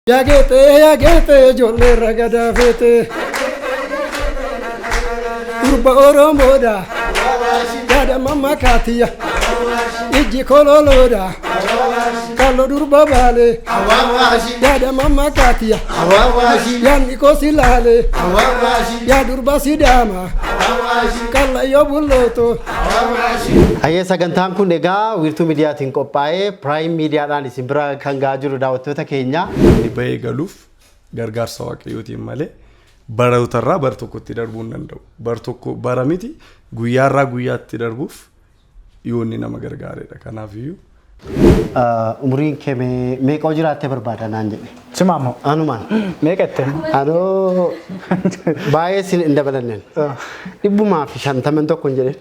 Yaa geexee yaa geexee ijoollee ragadaa feete. Durba Oromoodha. Yaada mamma kaatiyya. Ijji kololoodha. Kallo durba baale. Yaada mamma kaatiyya. Yaanni koo si laale. Yaa durba Sidaama. Kallayyoo bullooto. Hayyee, sagantaan kun egaa Wiirtuu Miidiyaatiin qophaa'ee Prime Miidiyaadhaan isin bira kan gahaa jiru, daawwattoota keenya. Inni bahee galuuf gargaarsa Waaqayyootiin malee barootarraa bara tokkotti darbuu hin danda'u. Bara tokko bara miti, guyyaarraa guyyaatti darbuuf yoo inni nama gargaaredha. Kanaafiyyuu Umuriin kee meeqa jiraattee barbaada naan jedhe. Simaamoo. Anumaan. Meeqa itti? Anoo baay'ee sin hin dabalanneen. 151 hin jedheen.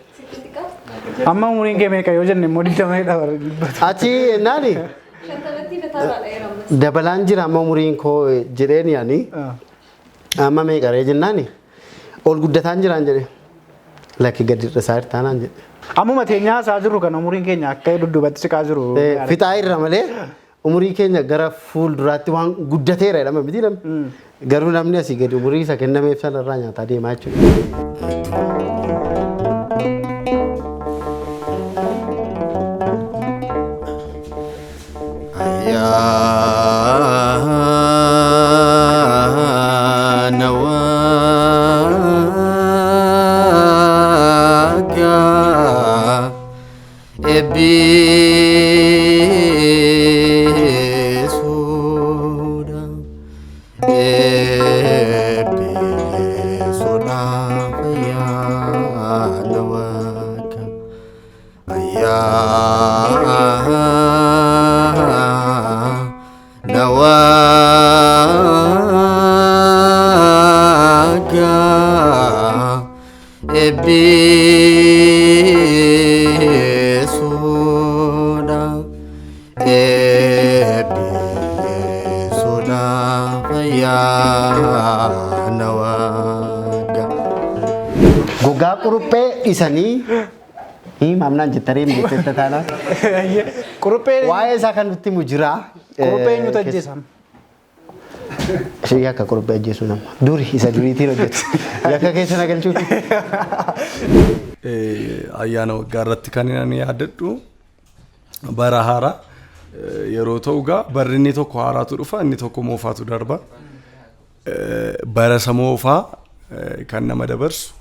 Amma umuriin kee meeqa yoo jenne immoo 20dha. Achi naani dabalaan jira amma umuriin koo jedheen, yaani amma meeqa ree jennaani ol guddataan jiraan jedhe. Lakki, gadi hir'isaa jirtaa naan jedhe. Ammuma teenyaa haasaa jirru kana umuriin keenya akka dudduubatti siqaa jiru. Fixaa irra malee umurii keenya gara fuulduraatti waan guddateera jedhama miti namni. Garuu namni asii gadi umurii isa kennameef sanarraa nyaataa deemaa jechuudha. Ayyaana waggaa eebbisuudha, eebbisuudha ayyaana waggaa, ayyaana waggaa eebbisuudha, eebbisuudha ayyaana waggaa. Gogaa quruphee dhisanii maamnaan jettanii hin jettee taanaan. Quruphee. Waa'ee isaa kan nutti himu jira. Quruphee eenyutu ajjeesama? Ishee yakka quruphee ajjeesuu nama. Duri isa duriitiin hojjetu. Yakka keessa na galchuuf. Ayyaana waggaa irratti kan ani yaadadhu bara haaraa yeroo ta'u gaa barri inni tokko haaraatu dhufa, inni tokko moofaatu darba. Bara isa moofaa kan nama dabarsu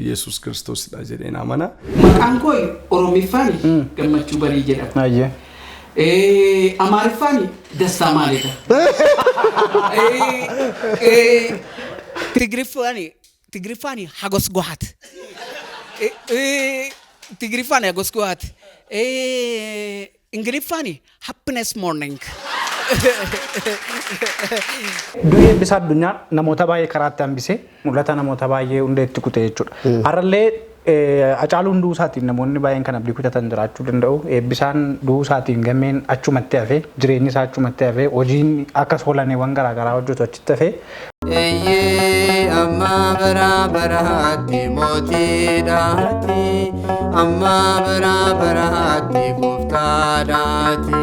Yesuus Kiristoosidha jedheen amana. Maqaan koo Oromiffaan Gammachuu Barii jedhama. Ayyee. Amaariffaan Dastaa maalidha? Tigriffaan Hagos Gohat. Tigriffaan Hagos Gohat. Ingiliffaan Happiness Morning. Du'i Eebbisaa Addunyaa namoota baay'ee karaatti hambisee mul'ata namoota baay'ee hunda itti kute jechuudha. Har'allee Hacaaluun du'uu isaatiin namoonni baay'een kan abdii kutatan jiraachuu danda'u. Eebbisaan du'uu isaatiin gammeen achumatti hafee, jireenyi isaa achumatti hafee, hojiin akka soolaneewwan garaagaraa hojjetu achitti hafee. Eeyyee, amma bara baraatti mootiidhaati, amma bara baraatti gooftaadhaati.